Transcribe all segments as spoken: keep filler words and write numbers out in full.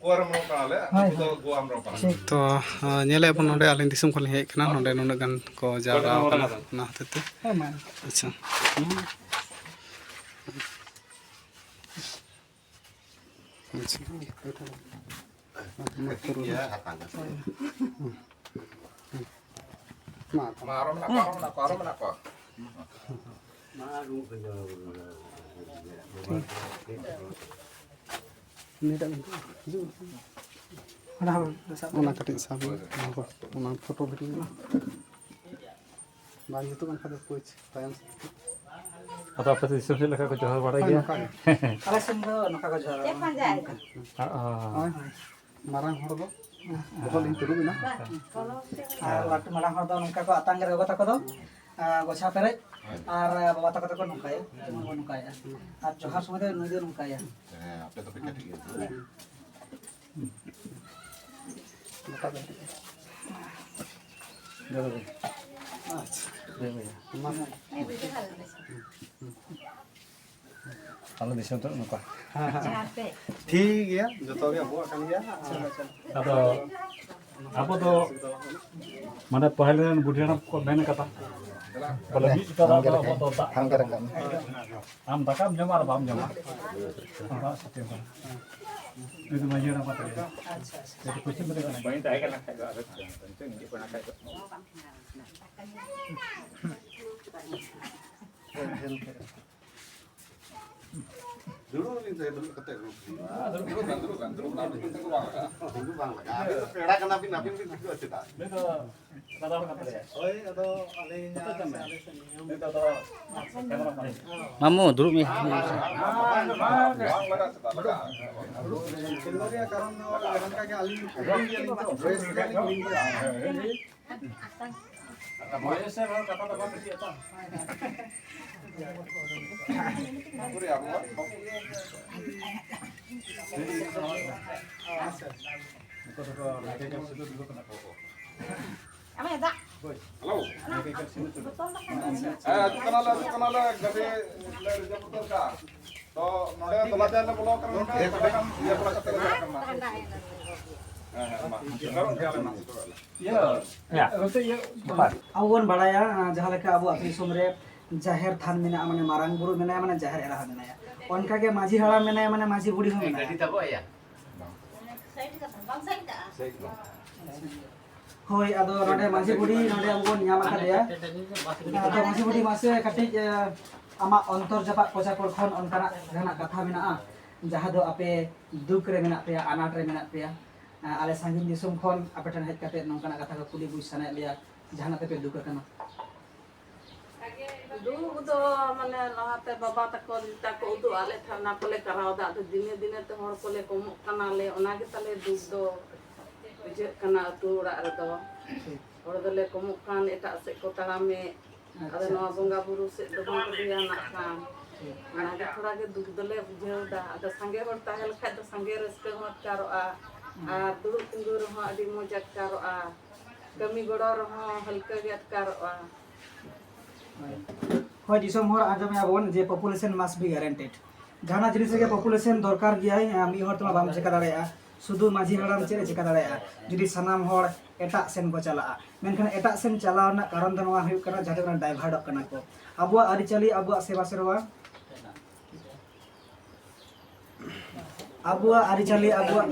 ᱦᱳᱭ, ᱦᱳᱭ᱾ ᱴᱷᱤᱠ᱾ ᱛᱚ, ᱟᱸ, ᱧᱮᱞᱮᱫ ᱵᱚᱱ ᱱᱚᱰᱮ ᱟᱹᱞᱤᱧ ᱫᱤᱥᱚᱢ ᱠᱷᱚᱱ ᱞᱤᱧ ᱦᱮᱡ ᱟᱠᱟᱱᱟ, ᱱᱚᱰᱮ ᱱᱩᱱᱟᱹᱜ ᱜᱟᱱ ᱠᱚ ᱡᱟᱣᱨᱟ ᱟᱠᱟᱱᱟ, ᱚᱱᱟ ᱦᱚᱛᱮᱡ ᱛᱮ᱾ ᱦᱮᱸ, ᱢᱟ᱾ ᱟᱪᱪᱷᱟ᱾ ᱟᱪᱪᱷᱟ᱾ ᱢᱟ, ᱟᱨᱚ ᱢᱮᱱᱟᱜ ᱠᱚᱣᱟ, ᱟᱨᱚ ᱢᱮᱱᱟᱜ ᱠᱚᱣᱟ, ᱟᱨᱚ ᱢᱮᱱᱟᱜ ᱠᱚᱣᱟ᱾ ᱱᱤᱭᱟᱹᱴᱟᱜ ᱢᱮᱱᱟᱜᱼᱟ᱾ ᱦᱤᱡᱩᱜ ᱢᱮ᱾ ᱚᱱᱟ ᱦᱚᱸ ᱥᱟᱵ ᱚᱱᱟ ᱠᱟᱹᱴᱤᱡ ᱥᱟᱵ ᱢᱮ᱾ ᱚᱱᱟ ᱠᱚ, ᱚᱱᱟ ᱯᱷᱳᱴᱳ ᱵᱷᱤᱰᱤᱭᱳ᱾ ᱵᱟᱝ ᱡᱩᱛᱩᱜ ᱠᱟᱱ ᱠᱷᱟᱱ ᱫᱚ ᱠᱳᱪ ᱛᱟᱭᱚᱢ ᱥᱮᱫ᱾ ᱟᱫᱚ ᱟᱯᱮ ᱥᱮᱫ ᱫᱤᱥᱚᱢ ᱪᱮᱫ ᱞᱮᱠᱟ ᱠᱚ ᱡᱚᱦᱟᱨ ᱵᱟᱲᱟᱭ ᱦᱳᱭ, ᱜᱮᱭᱟ? ᱱᱚᱝᱠᱟ ᱜᱮ᱾ ᱟᱞᱮ ᱥᱮᱱ ᱫᱚ ᱱᱚᱝᱠᱟ ᱠᱚ ᱡᱚᱦᱟᱨᱟ᱾ ᱦᱚᱸ, ᱦᱚᱸ᱾ ᱦᱳᱭ, ᱦᱳᱭ᱾ ᱢᱟᱨᱟᱝ ᱦᱚᱲ ᱫᱚ ᱵᱚᱦᱚᱜ ᱞᱤᱧ ᱛᱩᱲᱩᱵ ᱮᱱᱟ᱾ ᱟᱨ ᱞᱟᱹᱴᱩ ᱢᱟᱨᱟᱝ ᱦᱚᱲ ᱫᱚ ᱱᱚᱝᱠᱟ ᱠᱚ ᱟᱛᱟᱝ ᱨᱮ ᱜᱚᱜᱚ ᱛᱟᱠᱚ ᱫᱚ, ᱟᱨ ᱜᱚᱪᱷᱟ ᱯᱮᱨᱮᱡ, ᱟᱨ ᱵᱟᱵᱟ ᱛᱟᱠᱚ ᱫᱚᱠᱚ ᱱᱚᱝᱠᱟᱭᱟ, ᱡᱮᱢᱚᱱ ᱵᱚᱱ ᱱᱚᱝᱠᱟᱭᱟ᱾ ᱟᱨ ᱡᱚᱦᱟᱨ ᱥᱚᱢᱚᱭ ᱫᱚ ᱱᱩᱭ ᱫᱚ ᱱᱚᱝᱠᱟᱭᱟ᱾ ᱦᱮᱸ, ᱟᱯᱮ ᱫᱚᱯᱮ ᱠᱟᱹᱴᱤᱡ ᱜᱮᱭᱟ᱾ ᱟᱪᱪᱷᱟ᱾ ᱟᱞᱮ ᱫᱤᱥᱚᱢ ᱫᱚ ᱱᱚᱝᱠᱟ᱾ ᱦᱮᱸ, ᱦᱮᱸ᱾ ᱴᱷᱤᱠ ᱜᱮᱭᱟ, ᱡᱚᱛᱚ ᱜᱮ ᱟᱵᱚᱣᱟᱜ ᱠᱟᱱ ᱜᱮᱭᱟ᱾ ᱟᱫᱚ ᱟᱵᱚ ᱫᱚ ᱢᱟᱱᱮ ᱯᱟᱹᱦᱤᱞ ᱨᱮᱱ ᱵᱩᱰᱷᱤ ᱦᱟᱲᱟᱢ ᱠᱚ ᱢᱮᱱ ᱠᱟᱫᱟ, ᱵᱚᱞᱮ ᱢᱤᱫ ᱡᱩᱛᱟᱹ ᱫᱚ ᱟᱵᱚ ᱫᱚ ᱫᱟᱜ᱾ ᱟᱢ ᱫᱟᱠᱟᱢ ᱡᱚᱢᱟ ᱟᱨ ᱵᱟᱢ ᱡᱚᱢᱟ, ᱫᱟᱜ ᱥᱤᱛᱩᱝ ᱠᱟᱱᱟ᱾ ᱱᱩᱭ ᱫᱚ ᱢᱟᱹᱡᱷᱤ ᱦᱟᱲᱟᱢ ᱠᱟᱱ ᱛᱟᱞᱮᱭᱟ᱾ ᱟᱪᱪᱷᱟ, ᱟᱪᱪᱷᱟ᱾ ᱱᱩᱭ ᱫᱚ ᱯᱚᱪᱷᱤᱢ ᱨᱮ ᱠᱟᱱᱟᱭ᱾ ᱵᱟᱹᱧ ᱛᱟᱦᱮᱸ ᱠᱟᱱᱟ ᱠᱷᱟᱡ ᱫᱚ ᱟᱫᱚ ᱪᱤᱠᱟᱹᱭᱟᱢ? ᱱᱤᱛᱚᱜ ᱱᱤᱡᱮ ᱠᱚᱲᱟ ᱠᱷᱟᱡ ᱫᱚ᱾ ᱫᱩᱲᱩᱵ ᱟᱹᱞᱤᱧ ᱥᱮ, ᱫᱩᱲᱩᱵ ᱠᱟᱛᱮ ᱨᱚᱲ ᱦᱩᱭᱩᱜᱼᱟ᱾ ᱫᱩᱲᱩᱵ ᱵᱮᱱ, ᱫᱩᱲᱩᱵ ᱵᱮᱱ, ᱫᱩᱲᱩᱵ ᱵᱮᱱ, ᱟᱹᱵᱤᱱ ᱴᱷᱮᱱ ᱫᱚ ᱵᱟᱝ ᱞᱟᱜᱟᱜᱼᱟ᱾ ᱫᱩᱲᱩᱵ ᱵᱟᱝ ᱞᱟᱜᱟᱜᱼᱟ᱾ ᱟᱹᱵᱤᱱ ᱫᱚ ᱯᱮᱲᱟ ᱠᱟᱱᱟ ᱵᱤᱱ, ᱟᱹᱵᱤᱱ ᱵᱤᱱ ᱦᱤᱡᱩᱜᱼᱟ ᱪᱮᱫᱟᱜ? ᱱᱩᱭ ᱫᱚ ᱫᱟᱫᱟ ᱦᱚᱲ ᱠᱟᱱ ᱛᱟᱞᱮᱭᱟ᱾ ᱦᱳᱭ, ᱟᱫᱚ ᱟᱹᱞᱤᱧᱟᱜ ᱥᱮ ᱟᱞᱮ ᱥᱮᱱ ᱱᱤᱭᱚᱢ ᱱᱩᱭ ᱫᱚ ᱟᱫᱚ ᱠᱮᱢᱮᱨᱟ ᱢᱮᱱ᱾ ᱢᱟᱢᱩ, ᱫᱩᱲᱩᱵ ᱢᱮ᱾ ᱵᱟᱝ ᱞᱟᱜᱟᱜᱼᱟ ᱪᱮᱫᱟᱜ ᱞᱟᱜᱟᱜᱼᱟ? ᱫᱩᱲᱩᱵ ᱵᱮᱱ᱾ ᱪᱮᱫ ᱨᱮᱭᱟᱜ ᱠᱟᱨᱚᱱ ᱫᱚ ᱚᱱᱠᱟ ᱜᱮ ᱟᱹᱞᱤᱧ ᱠᱩᱞᱤ ᱜᱮᱭᱟᱞᱤᱧ ᱛᱚ, ᱵᱚᱭᱮᱥ ᱜᱮᱭᱟᱞᱤᱧ ᱠᱩᱞᱤ ᱜᱮᱭᱟ᱾ ᱵᱚᱭᱮᱥ ᱨᱮ ᱦᱚᱲ ᱠᱟᱛᱷᱟ ᱫᱚ ᱵᱟᱝ ᱠᱟᱹᱴᱤᱡ ᱟᱛᱚ᱾ ᱩᱱᱠᱩ ᱫᱚᱠᱚ ᱱᱟᱭᱠᱮ ᱠᱚ ᱥᱩᱫᱷᱩ ᱫᱩᱲᱩᱵ ᱠᱟᱱᱟ ᱠᱚ᱾ ᱟᱢᱮ ᱫᱟᱜ᱾ ᱦᱮᱞᱳ᱾ ᱦᱮᱸ, ᱦᱤᱡᱩᱜ ᱠᱟᱱᱟᱞᱮ, ᱦᱤᱡᱩᱜ ᱠᱟᱱᱟᱞᱮ, ᱜᱟᱹᱰᱤ ᱞᱮ ᱨᱤᱡᱟᱹᱵᱷ ᱩᱛᱟᱹᱨ ᱠᱟᱜᱼᱟ᱾ ᱛᱚ, ᱱᱚᱰᱮ ᱛᱚᱞᱟ ᱪᱟᱭ ᱞᱮ ᱵᱚᱞᱚ ᱠᱟᱱᱟ, ᱱᱚᱰᱮ ᱤᱭᱟᱹ ᱵᱟᱲᱟ ᱠᱟᱛᱮ ᱞᱮ ᱪᱟᱞᱟᱜ ᱠᱟᱱᱟ᱾ ᱦᱮᱸ, ᱦᱮᱸ, ᱢᱟ᱾ ᱥᱮᱴᱮᱨᱚᱜ ᱜᱮᱭᱟᱞᱮ ᱱᱟᱜ, ᱥᱮᱴᱮᱨᱚᱜ ᱟᱞᱮ᱾ ᱤᱭᱟᱹ, ᱤᱭᱟᱹ, ᱟᱵᱚ ᱵᱚᱱ ᱵᱟᱲᱟᱭᱟ, ᱡᱟᱦᱟᱸ ᱞᱮᱠᱟ ᱟᱵᱚ ᱟᱹᱛᱩ ᱫᱤᱥᱚᱢ ᱨᱮ ᱡᱟᱦᱮᱨ ᱛᱷᱟᱱ ᱢᱮᱱᱟᱜᱼᱟ, ᱢᱟᱱᱮ ᱢᱟᱨᱟᱝ ᱵᱩᱨᱩ ᱢᱮᱱᱟᱭᱟ, ᱢᱟᱱᱮ ᱡᱟᱦᱮᱨ ᱮᱨᱟ ᱦᱚᱸ ᱢᱮᱱᱟᱭᱟ, ᱚᱱᱠᱟᱜᱮ ᱢᱟᱹᱡᱷᱤ ᱦᱟᱲᱟᱢ ᱢᱮᱱᱟᱭᱟ, ᱢᱟᱱᱮ ᱢᱟᱹᱡᱷᱤ ᱵᱩᱲᱦᱤ ᱦᱚᱸ ᱢᱮᱱᱟᱭᱟ᱾ ᱦᱳᱭ, ᱟᱫᱚ ᱱᱚᱰᱮ ᱢᱟᱹᱡᱷᱤ ᱵᱩᱰᱷᱤ ᱱᱚᱰᱮ ᱟᱵᱚ ᱵᱚᱱ ᱧᱟᱢ ᱟᱠᱟᱫᱮᱭᱟ᱾ ᱟᱫᱚ ᱢᱟᱹᱡᱷᱤ ᱵᱩᱰᱷᱤ, ᱢᱟᱥᱮ ᱠᱟᱹᱴᱤᱡ, ᱮ, ᱟᱢᱟᱜ ᱚᱱᱛᱚᱨ ᱡᱟᱯᱟᱜ ᱠᱚᱪᱟ ᱠᱚᱲ ᱠᱷᱚᱱ ᱚᱱᱠᱟᱱᱟᱜ ᱡᱟᱦᱟᱱᱟᱜ ᱠᱟᱛᱷᱟ ᱢᱮᱱᱟᱜᱼᱟ, ᱡᱟᱦᱟᱸ ᱫᱚ ᱟᱯᱮ ᱫᱩᱠ ᱨᱮ ᱢᱮᱱᱟᱜ ᱯᱮᱭᱟ, ᱟᱱᱟᱴ ᱨᱮ ᱢᱮᱱᱟᱜ ᱯᱮᱭᱟ, ᱮ, ᱟᱞᱮ ᱥᱟᱺᱜᱤᱧ ᱫᱤᱥᱚᱢ ᱠᱷᱚᱱ ᱟᱯᱮ ᱴᱷᱮᱱ ᱦᱮᱡ ᱠᱟᱛᱮ ᱱᱚᱝᱠᱟᱱᱟᱜ ᱠᱟᱛᱷᱟ ᱠᱚ ᱠᱩᱞᱤ ᱵᱩᱡᱽ ᱥᱟᱱᱟᱭᱮᱫ ᱞᱮᱭᱟ, ᱡᱟᱦᱟᱱᱟᱜ ᱛᱮᱯᱮ ᱫᱩᱠ ᱟᱠᱟᱱᱟ? ᱫᱩᱠ ᱫᱚ ᱢᱟᱱᱮ ᱞᱟᱦᱟᱛᱮ ᱵᱟᱵᱟ ᱛᱟᱠᱚ ᱡᱮᱴᱟ ᱠᱚ ᱩᱫᱩᱜ ᱟᱫ ᱞᱮ ᱛᱟᱦᱮᱸᱫ, ᱚᱱᱟ ᱠᱚᱞᱮ ᱠᱚᱨᱟᱣ ᱮᱫᱟ᱾ ᱟᱫᱚ ᱫᱤᱱᱮ ᱫᱤᱱᱮ ᱛᱮ ᱦᱚᱲ ᱠᱚᱞᱮ ᱠᱚᱢᱚᱜ ᱠᱟᱱᱟᱞᱮ, ᱚᱱᱟ ᱜᱮ ᱛᱟᱞᱮ ᱫᱩᱠ ᱫᱚ ᱵᱩᱡᱷᱟᱹᱜ ᱠᱟᱱᱟ ᱟᱹᱛᱩ ᱚᱲᱟᱜ ᱨᱮᱫᱚ᱾ ᱦᱚᱲ ᱫᱚᱞᱮ ᱠᱚᱢᱚᱜ ᱠᱟᱱ, ᱮᱴᱟᱜ ᱥᱮᱫ ᱠᱚ ᱛᱟᱲᱟᱢᱮᱫ᱾ ᱟᱫᱚ ᱟᱪᱪᱷᱟ᱾ ᱱᱚᱣᱟ ᱵᱚᱸᱜᱟ ᱵᱩᱨᱩ ᱥᱮᱫ ᱫᱚ ᱵᱟᱝ ᱠᱚ ᱫᱷᱮᱭᱟᱱᱟᱜ ᱠᱟᱱ᱾ ᱚᱱᱟ ᱜᱮ ᱛᱷᱚᱲᱟ ᱜᱮ ᱫᱩᱠ ᱫᱚᱞᱮ ᱵᱩᱡᱷᱟᱹᱣ ᱮᱫᱟ᱾ ᱟᱫᱚ ᱥᱟᱸᱜᱮ ᱦᱚᱲ ᱛᱟᱦᱮᱸ ᱞᱮᱠᱷᱟᱡ ᱫᱚ ᱥᱟᱸᱜᱮ ᱨᱟᱹᱥᱠᱟᱹ ᱦᱚᱸ ᱟᱴᱠᱟᱨᱚᱜᱼᱟ᱾ ᱦᱩᱸ᱾ ᱟᱨ ᱫᱩᱲᱩᱵ ᱛᱤᱸᱜᱩ ᱨᱮᱦᱚᱸ ᱟᱹᱰᱤ ᱢᱚᱡᱽ ᱟᱴᱠᱟᱨᱚᱜᱼᱟ᱾ ᱠᱟᱹᱢᱤ ᱜᱚᱲᱚ ᱨᱮᱦᱚᱸ ᱦᱟᱹᱞᱠᱟᱹ ᱜᱮ ᱟᱴᱠᱟᱨᱚᱜᱼᱟ᱾ ᱦᱳᱭ᱾ ᱦᱳᱭ, ᱫᱤᱥᱚᱢ ᱦᱚᱲ ᱟᱸᱡᱚᱢᱮᱜᱼᱟ ᱵᱚᱱ ᱡᱮ population must be guaranteed᱾ ᱡᱟᱦᱟᱱᱟᱜ ᱡᱤᱱᱤᱥ ᱨᱮᱜᱮ population ᱫᱚᱨᱠᱟᱨ ᱜᱮᱭᱟᱭ, ᱢᱤᱫ ᱦᱚᱲ ᱛᱮᱢᱟ ᱵᱟᱢ ᱪᱮᱠᱟ ᱫᱟᱲᱮᱭᱟᱜᱼᱟ᱾ ᱥᱩᱫᱷᱩ ᱢᱟᱹᱡᱷᱤ ᱦᱟᱲᱟᱢ ᱪᱮᱫ ᱮ ᱪᱮᱠᱟ ᱫᱟᱲᱮᱭᱟᱜᱼᱟ ᱡᱩᱫᱤ ᱥᱟᱱᱟᱢ ᱦᱚᱲ ᱮᱴᱟᱜ ᱥᱮᱱ ᱠᱚ ᱪᱟᱞᱟᱜᱼᱟ? ᱢᱮᱱᱠᱷᱟᱱ ᱮᱴᱟᱜ ᱥᱮᱱ ᱪᱟᱞᱟᱣ ᱨᱮᱱᱟᱜ ᱠᱟᱨᱚᱱ ᱫᱚ ᱱᱚᱣᱟ ᱦᱩᱭᱩᱜ ᱠᱟᱱᱟ, ᱡᱟᱦᱟᱸ ᱫᱚ divert ᱚᱜ ᱠᱟᱱᱟ ᱠᱚ᱾ ᱟᱵᱚᱣᱟᱜ ᱟᱹᱨᱤᱪᱟᱹᱞᱤ, ᱟᱵᱚᱣᱟᱜ ᱥᱮᱵᱟ ᱥᱮᱨᱣᱟ, ᱟᱵᱚᱣᱟᱜ ᱟᱹᱨᱤᱪᱟᱹᱞᱤ, ᱟᱵᱚᱣᱟᱜ,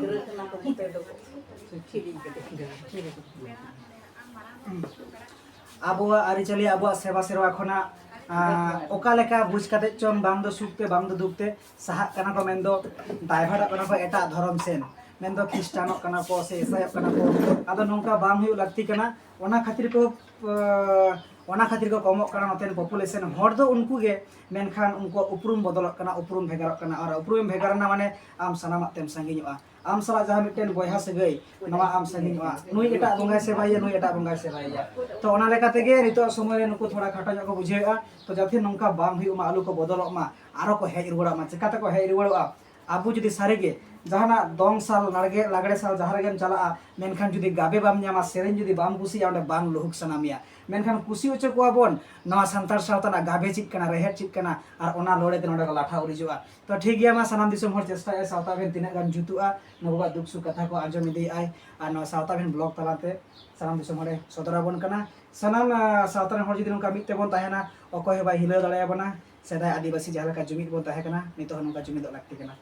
ᱟᱵᱚᱣᱟᱜ ᱟᱹᱨᱤᱪᱟᱹᱞᱤ, ᱟᱵᱚᱣᱟᱜ ᱥᱮᱵᱟ ᱥᱮᱨᱣᱟ ᱠᱷᱚᱱᱟᱜ, ᱟᱸ, ᱚᱠᱟ ᱞᱮᱠᱟ ᱵᱩᱡᱽ ᱠᱟᱛᱮ ᱪᱚᱝ ᱵᱟᱝ ᱫᱚ ᱥᱩᱠ ᱛᱮ, ᱵᱟᱝ ᱫᱚ ᱫᱩᱠ ᱛᱮ ᱥᱟᱦᱟᱜ ᱠᱟᱱᱟ ᱠᱚ, ᱢᱮᱱᱫᱚ divert ᱚᱜ ᱠᱟᱱᱟ ᱠᱚ ᱮᱴᱟᱜ ᱫᱷᱚᱨᱚᱢ ᱥᱮᱱ, ᱢᱮᱱᱫᱚ ᱠᱷᱨᱤᱥᱴᱟᱱᱚᱜ ᱠᱟᱱᱟ ᱠᱚ ᱥᱮ ᱤᱥᱟᱭᱚᱜ ᱠᱟᱱᱟ ᱠᱚ᱾ ᱟᱫᱚ ᱱᱚᱝᱠᱟ ᱵᱟᱝ ᱦᱩᱭᱩᱜ ᱞᱟᱹᱠᱛᱤ ᱠᱟᱱᱟ᱾ ᱚᱱᱟ ᱠᱷᱟᱹᱛᱤᱨ ᱠᱚ, ᱟᱸ, ᱚᱱᱟ ᱠᱷᱟᱹᱛᱤᱨ ᱠᱚ ᱠᱚᱢᱚᱜ ᱠᱟᱱᱟ ᱱᱚᱛᱮᱱ population᱾ ᱦᱚᱲ ᱫᱚ ᱩᱱᱠᱩ ᱜᱮ, ᱢᱮᱱᱠᱷᱟᱱ ᱩᱱᱠᱩᱣᱟᱜ ᱩᱯᱨᱩᱢ ᱵᱚᱫᱚᱞᱚᱜ ᱠᱟᱱᱟ, ᱩᱯᱨᱩᱢ ᱵᱷᱮᱜᱟᱨᱚᱜ ᱠᱟᱱᱟ᱾ ᱟᱨ ᱩᱯᱨᱩᱢᱮᱢ ᱵᱷᱮᱜᱟᱨ ᱮᱱᱟ ᱢᱟᱱᱮ ᱟᱢ ᱥᱟᱱᱟᱢᱟᱜ ᱛᱮᱢ ᱥᱟᱺᱜᱤᱧᱚᱜᱼᱟ᱾ ᱟᱢ ᱥᱟᱞᱟᱜ ᱡᱟᱦᱟᱸ ᱢᱤᱫᱴᱮᱱ ᱵᱚᱭᱦᱟ ᱥᱟᱹᱜᱟᱹᱭ, ᱱᱚᱣᱟ ᱟᱢ ᱥᱟᱺᱜᱤᱧᱚᱜᱼᱟ᱾ ᱱᱩᱭ ᱮᱴᱟᱜ ᱵᱚᱸᱜᱟᱭ ᱥᱮᱵᱟᱭᱮᱭᱟ, ᱱᱩᱭ ᱮᱴᱟᱜ ᱵᱚᱸᱜᱟᱭ ᱥᱮᱵᱟᱭᱮᱭᱟ᱾ ᱛᱚ, ᱚᱱᱟ ᱞᱮᱠᱟ ᱛᱮᱜᱮ ᱱᱤᱛᱚᱜ ᱥᱚᱢᱚᱭ ᱨᱮ ᱱᱩᱠᱩ ᱛᱷᱚᱲᱟ ᱠᱷᱟᱴᱚ ᱧᱚᱜ ᱠᱚ ᱵᱩᱡᱷᱟᱹᱣᱮᱫᱼᱟ᱾ ᱛᱚ, ᱡᱟᱛᱮ ᱱᱚᱝᱠᱟ ᱵᱟᱝ ᱦᱩᱭᱩᱜ ᱢᱟ, ᱟᱞᱚ ᱠᱚ ᱵᱚᱫᱚᱞᱚᱜ ᱢᱟ, ᱟᱨᱚ ᱠᱚ ᱦᱮᱡ ᱨᱩᱣᱟᱹᱲᱚᱜ ᱢᱟ᱾ ᱪᱮᱠᱟ ᱛᱮᱠᱚ ᱦᱮᱡ ᱨᱩᱣᱟᱹᱲᱚᱜᱼᱟ? ᱟᱵᱚ ᱡᱩᱫᱤ ᱥᱟᱹᱨᱤᱜᱮ ᱡᱟᱦᱟᱱᱟᱜ ᱫᱚᱝ ᱥᱟᱞ, ᱞᱟᱜᱽᱲᱮ, ᱞᱟᱜᱽᱲᱮ ᱥᱟᱞ, ᱡᱟᱦᱟᱸ ᱨᱮᱜᱮᱢ ᱪᱟᱞᱟᱜᱼᱟ, ᱢᱮᱱᱠᱷᱟᱱ ᱡᱩᱫᱤ ᱜᱟᱵᱮ ᱵᱟᱢ ᱧᱟᱢᱟ, ᱥᱮᱨᱮᱧ ᱡᱩᱫᱤ ᱵᱟᱢ ᱠᱩᱥᱤᱭᱟᱜᱼᱟ, ᱚᱸᱰᱮ ᱵᱟᱝ ᱞᱩᱦᱩᱠ ᱥᱟᱱᱟ ᱢᱮᱭᱟ᱾ ᱢᱮᱱᱠᱷᱟᱱ ᱠᱩᱥᱤ ᱦᱚᱪᱚ ᱠᱚᱣᱟ ᱵᱚᱱ ᱱᱚᱣᱟ ᱥᱟᱱᱛᱟᱲ ᱥᱟᱶᱛᱟ ᱨᱮᱱᱟᱜ ᱜᱟᱵᱮ ᱪᱮᱫ ᱠᱟᱱᱟ, ᱨᱮᱦᱮᱫ ᱪᱮᱫ ᱠᱟᱱᱟ, ᱟᱨ ᱚᱱᱟ ᱞᱚᱲᱮ ᱛᱮ ᱱᱚᱸᱰᱮ ᱠᱚ ᱞᱟᱴᱷᱟ ᱩᱨᱤᱡᱚᱜᱼᱟ᱾ ᱛᱚ ᱴᱷᱤᱠ ᱜᱮᱭᱟ, ᱢᱟ ᱥᱟᱱᱟᱢ ᱫᱤᱥᱚᱢ ᱦᱚᱲ ᱪᱮᱥᱴᱟᱭᱟ, ᱥᱟᱶᱛᱟ ᱵᱷᱤᱱ ᱛᱤᱱᱟᱹᱜ ᱜᱟᱱ ᱡᱩᱛᱩᱜᱼᱟ, ᱱᱩᱠᱩᱣᱟᱜ ᱫᱩᱠ ᱥᱩᱠ ᱠᱟᱛᱷᱟ ᱠᱚ ᱟᱸᱡᱚᱢ ᱤᱫᱤᱭᱮᱫᱼᱟᱭ, ᱟᱨ ᱱᱚᱣᱟ ᱥᱟᱶᱛᱟ ᱵᱷᱤᱱ ᱵᱞᱚᱜ ᱛᱟᱞᱟᱛᱮ ᱥᱟᱱᱟᱢ ᱫᱤᱥᱚᱢ ᱦᱚᱲᱮ ᱥᱚᱫᱚᱨ ᱟᱵᱚᱱ ᱠᱟᱱᱟ᱾ ᱥᱟᱱᱟᱢ, ᱟ, ᱥᱟᱶᱛᱟ ᱨᱮᱱ ᱦᱚᱲ ᱡᱩᱫᱤ ᱱᱚᱝᱠᱟ ᱢᱤᱫ ᱛᱮᱵᱚᱱ ᱛᱟᱦᱮᱱᱟ, ᱚᱠᱚᱭ ᱦᱚᱸ ᱵᱟᱭ ᱦᱤᱞᱟᱹᱣ ᱫᱟᱲᱮᱭᱟᱵᱚᱱᱟ᱾ ᱥᱮᱫᱟᱭ ᱟᱹᱫᱤᱵᱟᱹᱥᱤ ᱡᱟᱦᱟᱸ ᱞᱮᱠᱟ ᱡᱩᱢᱤᱫ ᱵᱚᱱ ᱛᱟᱦᱮᱸ ᱠᱟᱱᱟ, ᱱᱤᱛᱚᱜ ᱦᱚᱸ ᱱᱚᱝᱠᱟ ᱡᱩᱢᱤᱫᱚᱜ ᱞᱟᱹᱠᱛᱤ ᱠᱟᱱᱟ᱾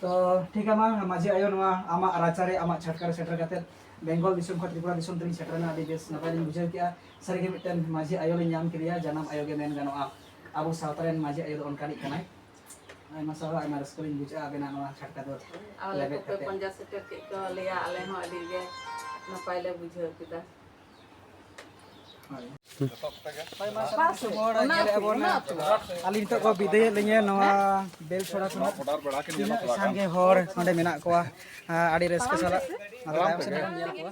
ᱛᱚ ᱴᱷᱤᱠ ᱜᱮᱭᱟ, ᱢᱟ ᱢᱟᱹᱡᱷᱤ ᱟᱭᱳ, ᱱᱚᱣᱟ ᱟᱢᱟᱜ ᱨᱟᱪᱟᱨᱮ, ᱟᱢᱟᱜ ᱪᱷᱟᱴᱠᱟ ᱨᱮ ᱥᱮᱴᱮᱨ ᱠᱟᱛᱮ ᱵᱮᱝᱜᱚᱞ ᱫᱤᱥᱚᱢ ᱠᱷᱚᱱ ᱛᱨᱤᱯᱩᱨᱟ ᱫᱤᱥᱚᱢ ᱛᱮᱞᱤᱧ ᱥᱮᱴᱮᱨᱮᱱᱟ, ᱟᱹᱰᱤ ᱵᱮᱥ ᱱᱟᱯᱟᱭ ᱞᱤᱧ ᱵᱩᱡᱷᱟᱹᱣ ᱠᱮᱜᱼᱟ᱾ ᱥᱟᱹᱨᱤᱜᱮ ᱢᱤᱫᱴᱮᱱ ᱢᱟᱹᱡᱷᱤ ᱟᱭᱳ ᱞᱤᱧ ᱧᱟᱢ ᱠᱮᱫᱮᱭᱟ, ᱡᱟᱱᱟᱢ ᱟᱭᱳ ᱜᱮ ᱢᱮᱱ ᱜᱟᱱᱚᱜᱼᱟ᱾ ᱟᱵᱚ ᱥᱟᱶᱛᱟ ᱨᱮᱱ ᱢᱟᱹᱡᱷᱤ ᱟᱭᱳ ᱫᱚ ᱚᱱᱠᱟᱱᱤᱡ ᱠᱟᱱᱟᱭ᱾ ᱟᱭᱢᱟ ᱥᱟᱨᱦᱟᱣ, ᱟᱭᱢᱟ ᱨᱟᱹᱥᱠᱟᱹ ᱞᱤᱧ ᱵᱩᱡᱷᱟᱹᱣᱟ ᱟᱵᱮᱱᱟᱜ ᱱᱚᱣᱟ ᱪᱷᱟᱴᱠᱟ ᱫᱚ ᱟᱞᱮ ᱞᱮᱵᱮᱫ ᱠᱚᱯᱮ ᱠᱟᱛᱮ᱾ ᱯᱟᱸᱡᱟ ᱥᱮᱴᱮᱨ ᱠᱮᱫ ᱠᱚ ᱞᱮᱭᱟ, ᱟᱞᱮ ᱦᱚᱸ ᱟᱹᱰᱤ ᱜᱮ ᱱᱟᱯᱟᱭ ᱞᱮ ᱵᱩᱡᱷᱟᱹᱣ ᱠᱮᱫᱟ᱾ ᱦᱳᱭ᱾ ᱦᱳᱭ, ᱢᱟ ᱥᱟᱱᱟᱢ ᱫᱤᱥᱚᱢ ᱦᱚᱲ ᱧᱮᱞᱮᱫ ᱵᱚᱱ, ᱟᱹᱞᱤᱧ ᱱᱤᱛᱚᱜ ᱠᱚ ᱵᱤᱫᱟᱹᱭᱮᱫ ᱞᱤᱧᱟᱹ ᱱᱚᱣᱟ ᱵᱮᱞᱥᱚᱲᱟ ᱠᱷᱚᱱᱟᱜ᱾ ᱛᱤᱱᱟᱹᱜ ᱥᱟᱸᱜᱮ ᱦᱚᱲ ᱱᱚᱰᱮ ᱢᱮᱱᱟᱜ ᱠᱚᱣᱟ, ᱟᱹᱰᱤ ᱨᱟᱹᱥᱠᱟᱹ ᱥᱟᱞᱟᱜ᱾ ᱟᱫᱚ ᱛᱟᱭᱚᱢ ᱥᱮᱫ ᱵᱚᱱ ᱧᱮᱞ ᱠᱚᱣᱟ᱾